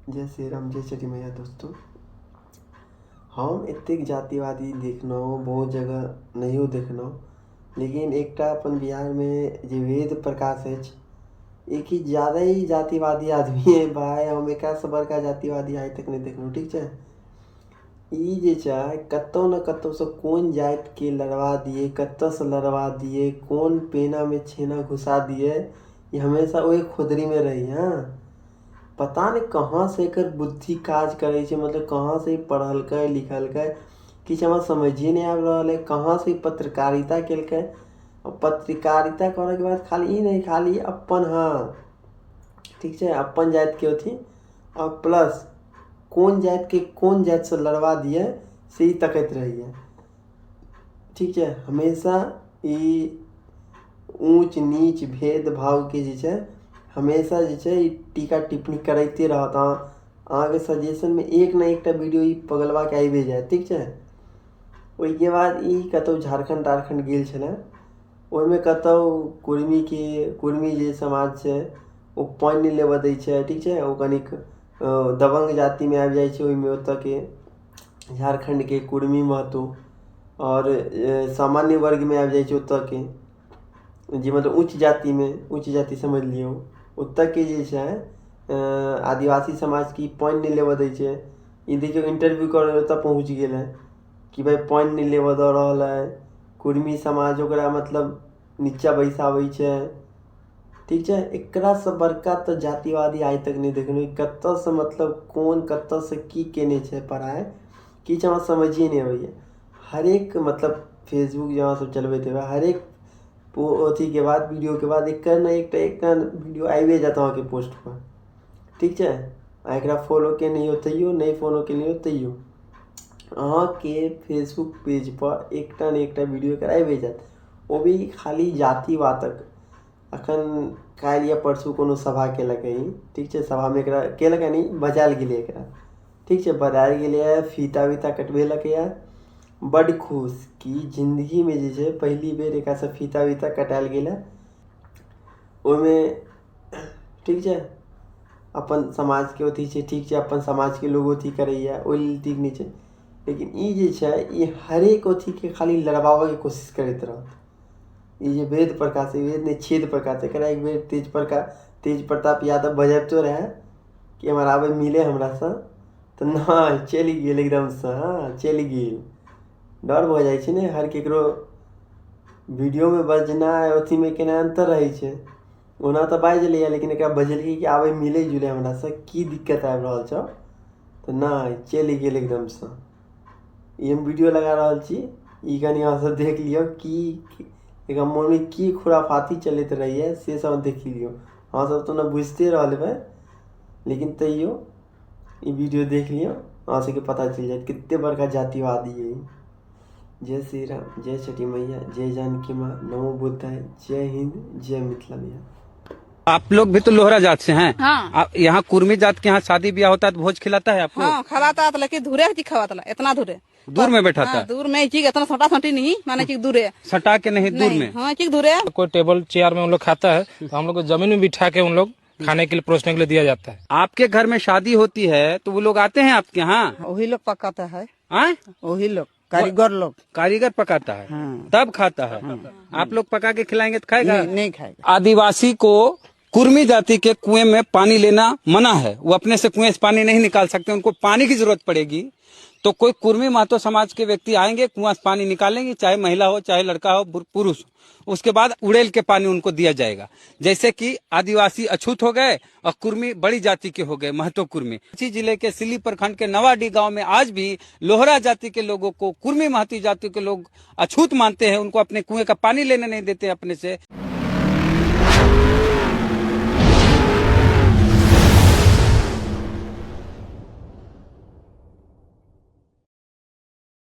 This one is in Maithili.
जय श्री राम, जय छठी मैया। दोस्तों, हम एतेक जातिवादी देखलहुँ, बहुत जगह नहियो देखलहुँ, लेकिन एकटा अपन बिहारमे जे वेद प्रकाश अछि, ई किछु ज्यादा ही जातिवादी आदमी अइ भाय। हम एकरासँ बड़का जातिवादी आइ तक नहि देखलहुँ। ठीक छै, ई जे छै कतहु ने कतहुसँ कोन जातिके लड़वा दियै, कतऽसँ लड़वा दियै, कोन पेनामे छेना घुसा दियै, ई हमेशा ओहि खोदरीमे रहैए। हँ, पता नहि कहाँसँ एकर बुद्धि काज करै छै, मतलब कहाँसँ ई पढ़लकै लिखलकै, किछु हमरा समझिए नहि आबि रहल अइ। कहाँसँ ई पत्रकारिता केलकै? पत्रकारिता करैके बाद खाली ई नहि, खाली अपन, हँ ठीक छै, अपन जातिके अथी आओर प्लस कोन जातिके कोन जातिसँ लड़वा दियै से ई तकैत रहैए। ठीक छै, हमेशा ई ऊँच नीच भेदभावके जे छै, हमेशा जे छै ई टीका टिप्पणी करैते रहत। अहाँके सजेशनमे एक ने एकटा वीडियो ई पगलबाके आबिए जायत। ठीक छै, ओहिके बाद ई कतहु झारखण्ड तारखण्ड गेल छलै, ओहिमे कतहु कुर्मीके, कुर्मी जे समाज छै ओ पानि नहि लेबऽ दै छै। ठीक छै, ओ कनिक दबङ्ग जातिमे आबि जाइ छै ओहिमे, ओतऽके झारखण्डके कुर्मी महतो, आओर सामान्य वर्गमे आबि जाइ छै ओतऽके जे, मतलब उच्च जातिमे, उच्च जाति समझि लियौ। ओतऽके जे छै आदिवासी समाजके ई पानि नहि लेबऽ दै छै। ई देखियौ, इंटरव्यू करै लए ओतऽ पहुँच गेल है कि भाइ पानि नहि लेबऽ दऽ रहल है कुर्मी समाज, ओकरा मतलब नीचा बैसाबै छै। ठीक छै, एकरासँ बड़का तऽ जातिवादी आइ तक नहि देखलहुँ। कतऽसँ, मतलब कोन कतऽसँ की केने छै पढ़ाइ, किछु हमरा समझिए नहि अबैए। हरेक मतलब फेसबुक जे अहाँ सब चलबैत हेबै, हरेक अथीके बाद, वीडियोके बाद एकर ने एकटा एकटा वीडियो आबिए जायत अहाँके पोस्टपर। ठीक छै, अहाँ एकरा फॉलो केने हो तैयो, नहि फॉलो केने हो तैयो, अहाँके फेसबुक पेजपर एकटा ने एकटा वीडियो एकर आबिए जायत, ओ भी खाली जातिवादक। अखन काल्हि या परसू कोनो सभा केलक ई। ठीक छै, सभामे एकरा केलक नहि, बजायल गेलै एकरा। ठीक छै, बजायल गेलैए, फीता वीता कटबेलकैए, बड्ड खुश कि जिन्दगीमे जे छै पहिली बेर एकरासँ फीता वीता कटायल गेलै ओहिमे। ठीक छै, अपन समाजके अथी छै। ठीक छै, अपन समाजके लोग अथी करैए, ओहि लेल ठीक नहि छै, लेकिन ई जे छै ई हरेक अथीके खाली लड़बाबैके कोशिश करैत रहत। ई जे वेद प्रकाश, वेद नहि, छेद प्रकाश, एकरा एक बेर तेज प्रताप यादव बजबितो रहए कि हमर आबै मिले हमरासँ, तऽ नहि, चलि गेल एकदमसँ। हँ, चलि गेल। डर भऽ जाइ छै ने। हर ककरो वीडियोमे बजनाइ, अथीमे केना अन्तर रहै छै। ओना तऽ बाजि लैए, लेकिन एकरा बजेलियै कि आबै मिलै जुलै हमरासँ, की दिक्कत आबि रहल छौ, तऽ नहि, चलि गेल एकदमसँ। ई हम वीडियो लगा रहल छी, ई कनि अहाँसभ देख लियौ कि एकर मोनमे की खुराफाती चलैत रहैए, से सब देख लियौ। अहाँसभ तऽ ओना बुझिते रहल हेबै, लेकिन तैयो ई वीडियो देख लियौ, अहाँ सबके पता चलि जायत कते बड़का जातिवादी अइ। जय श्री राम, जय छठी मैया, जय जानकी माँ, नमो बुद्धाय, जय हिंद, जय मिथिला बिहार। आप लोग भी तो लोहरा जात से हैं? हाँ। आप यहाँ कुर्मी जात के यहाँ शादी ब्याह होता है तो भोज खिलाता है आपको? हाँ, खवाता है, लेकिन दूरे की खवाता, इतना दूरे। दूर में बैठाता हाँ, है? दूर में चीज इतना सटा सटी नहीं, माने चीज दूरे। सटा के नहीं, दूर नहीं, में। हाँ, चीज दूरे। कोई टेबल चेयर में उन लोग खाता है तो हम लोग को जमीन में बिठा के उन लोग खाने के लिए, परोसने के लिए दिया जाता है। आपके घर में शादी होती है तो वो लोग आते हैं आपके यहाँ? वही लोग पकाता है। हाँ? वही लोग, कारीगर लोग। कारीगर पकाता है। हाँ। तब खाता है। आप लोग पका के खिलाएंगे तो खाएगा? नहीं, नहीं खाएगा। आदिवासी को कुर्मी जाति के कुएं में पानी लेना मना है, वो अपने से कुएं से पानी नहीं निकाल सकते, उनको पानी की जरूरत पड़ेगी तो कोई कुर्मी महतो समाज के व्यक्ति आएंगे, कुआं से पानी निकालेंगे, चाहे महिला हो, चाहे लड़का हो, पुरुष हो, उसके बाद उड़ेल के पानी उनको दिया जाएगा। जैसे कि आदिवासी अछूत हो गए और कुर्मी बड़ी जाति के हो गए, महतो कुर्मी। रांची जिले के सिल्ली प्रखंड के नवाडीह गांव में आज भी लोहरा जाति के लोगों को कुर्मी महतो जाति के लोग अछूत मानते हैं, उनको अपने कुएं का पानी लेने नहीं देते अपने से।